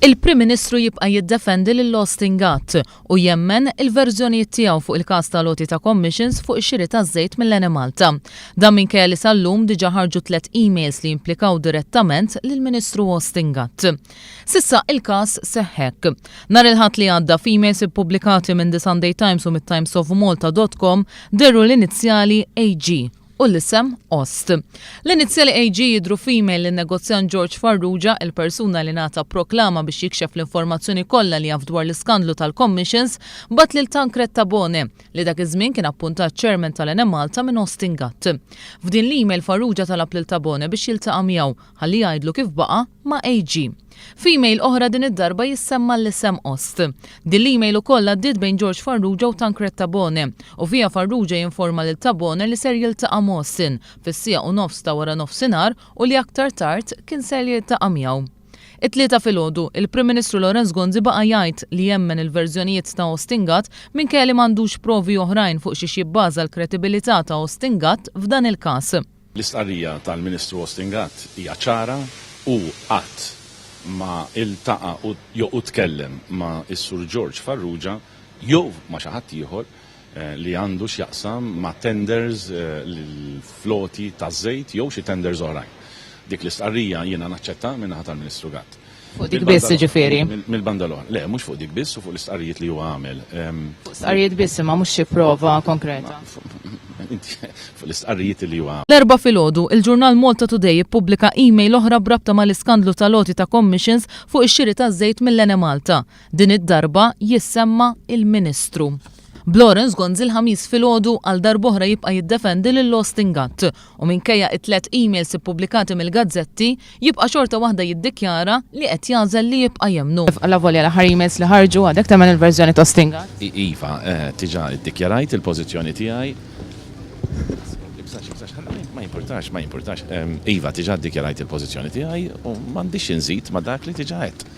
Il-Prim Ministru jibqa' jiddefendi lil Austin Gatt u jemmen il-verżjonijiet tiegħu fuq il-każ tal-għoti ta' commissions fuq ix-xiri taż-żejt mill-Enemalta. Dan minkejja li sal-lum diġà ħarġu tlett emails li jimplikaw direttament lill-Ministru Austin Gatt. S'issa il-każ seħħ hekk. Nhar il-Ħadd li għadda f'emails ippubblikati minn The Sunday Times u mit-Timesofmalta dot com dehru l-inizjali AG u l-isem Ost. L-inizjali AG jidhru f'email lin-negozjant George Farrugia, il-persuna li ngħata proklama biex jikxef l-informazzjoni kollha li jaf dwar l-iskandlu tal-commissions, bagħat lil Tancred Tabone, li dak iż-żmien kien appuntat chairman tal-Enemalta minn Austin Gatt. F'din l-email Farrugia talab lil Tabone biex jiltaqa' miegħu ħalli jgħidlu kif baqa' ma' AG. F'email oħra din id-darba jissemma l-isem Ost. Din l-email ukoll għaddiet bejn George Farrugia u Tancred Tabone u fiha Farrugia jinforma lil Tabone li ser jiltaqa' ma' Austin fis-siegħa u nofs ta' waranofsinhar u li aktar tard kien ser jiltaqa' miegħu. It-Tlieta filgħodu, il-Prim Ministru Lawrence Gonzi baqa' jgħid li jemmen il-verżjonijiet ta' Austin Gatt minkejja li m'għandux provi oħrajn fuq xiex jibbaża l-kredibilità ta' Austin Gatt f'dan il-każ. L-istqarrija tal-Ministru Austin Gatt hija ċara, hu qatt ma iltaqa' jew u tkellem ma' s-Sur George Farrugia jew ma' xi ħadd ieħor li għandu x'jaqsam ma' tenders fl-għoti taż-żejt jew xi tenders oħrajn. Dik l-istqarrija jiena naċċettha min-naħa tal-Ministru Gatt. Fuq dik biss jiġifieri? Mill-banda l-oħra. Le, mhux fuq dik biss u fuq l-istqarrijiet li huwa għamel. Fuq stqarrijiet biss imma mhux xi prova konkreta. Fuq l-istqarrijiet li huwa. L-Erbgħa filgħodu, il-ġurnal Malta Today ippubblika email oħra b'rabta mal-iskandlu tal-għoti ta' commissions fuq ix-xiri taż-żejt mill-Enemalta. Din id-darba jissemma il-Ministru. B'Lawrence Gonzi l-Ħamis filgħodu għal darb'oħra jibqa' jiddefendi lil Austin Gatt u minkejja t-tlett emails ippubblikati mill-gazzetti, jibqa' xorta waħda jiddikjara li qed jagħżel li jibqa' jemmnu. Allavolja l-aħħar emails li ħarġu, għadek temmen il-verżjoni ta' Austin Gatt? Iva, diġà iddikjarajt il-pożizzjoni tiegħi. Ibżax, ibżax, ma jimpurtax, ma jimpurtax. Iva, diġà ddikjarajt il-pożizzjoni tiegħi u m'għandix xi nżid ma' dak li diġà għedt.